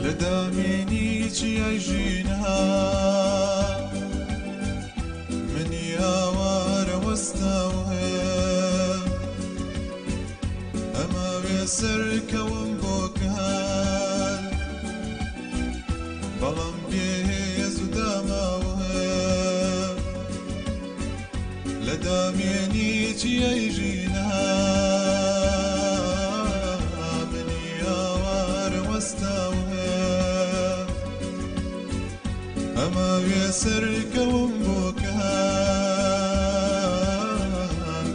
لە دامێنی چیای ژینا منی ئاوارە وەستاوە ئەماوێ سەرکەوم بۆ کار بەڵام بێهێز و داماوە لە دامێنی چیای ژینا منی ئاوارە وەستاوە ئەماوێ سەرکەوم بۆ کار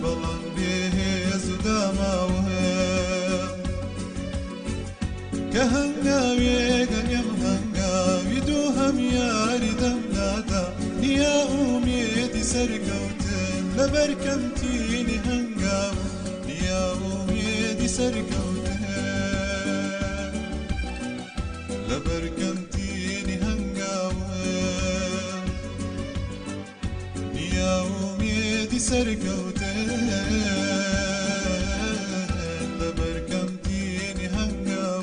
بەڵام بێهێز و داماوە کە هەنگاوێکەکەم هەنگاوی دووهەم یاری دەمدادا نیا ئومێدی سەرکەوتن لەبەر کەمتینی هەنگاو نیا ئومێدی سەرکەوتن لەبەر کەمتینی هەنگاو نیا ئومێدی سەرکەوتن لەبەر کەمتینی هەنگاو.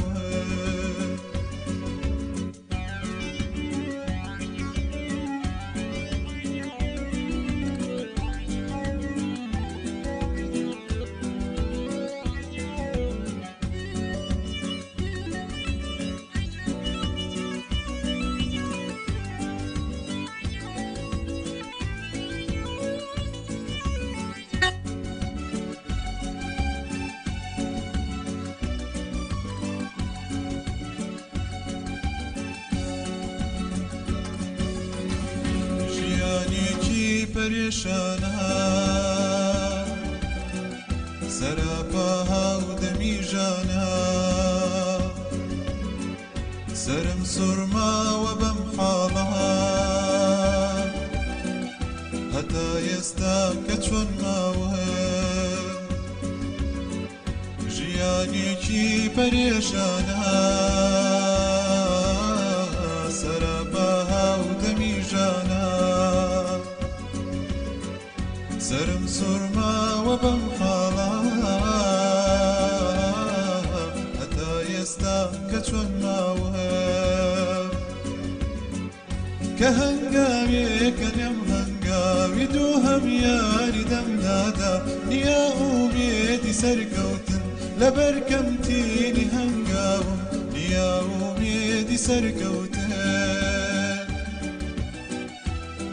ژیانێکی پەرێشانە سەراپا هاودەمی ژانە سەرم سوورماوە بەم حاڵە هەتا ئێستا کە چۆن ماوە ژیانێکی پەرێشانە سەراپا هاودەمی ژانە سەرم سوورماوە بەم حاڵە هەتا ئێستا کە چۆن ماوە کە هەنگاوێکە نێم هەنگاوی دووهەم یاری دەمدادا نیا ئومێدی سەرکەوتن لەبەر کەمتینی هەنگاوم نیا ئومێدی سەرکەوتن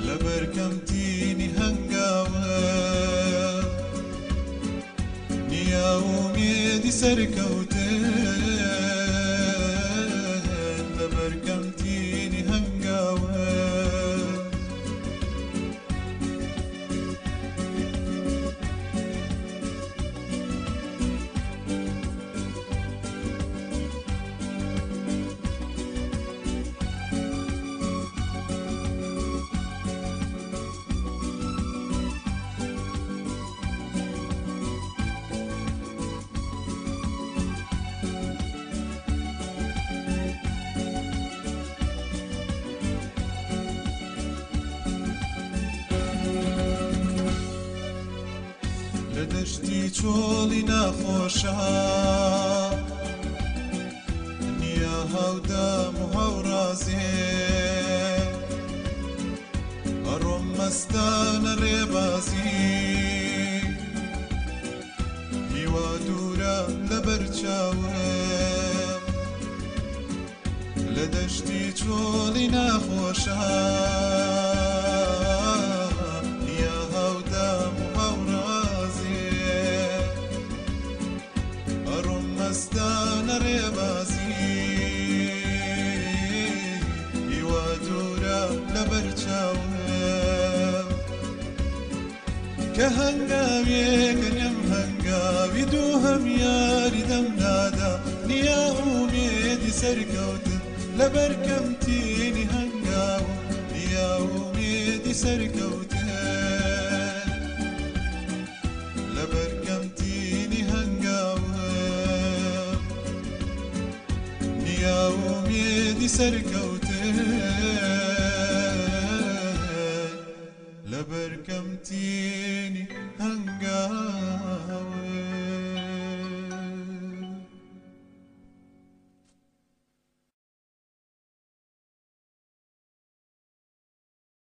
لەبەر کەمتینی هەنگاوە نیا ئومێدی سەرکەوتن لەبەر کەمتینی هەنگاوە. لە دەشتی چۆڵی ناخۆشە نیا هاودام و هاوڕازێ ئەڕۆم مەستانە ڕێبازی هیوا دوورە لەبەر چاوم لە دەشتی چۆڵی ناخۆشە نیا هاودام و هاوڕازێ ئەڕۆم مەستانە ڕێبازی هیوا دوورە لەبەر چاوم کە هەنگاوێکە نێم هەنگاوی دووهەم یاری دەمدادا نیا ئومێدی سەرکەوتن لەبەر کەمتینی هەنگاوم نیا ئومێدی سەرکەوتن لەبەر کەمتینی هەنگاوم نیا ئومێدی سەرکەوتن.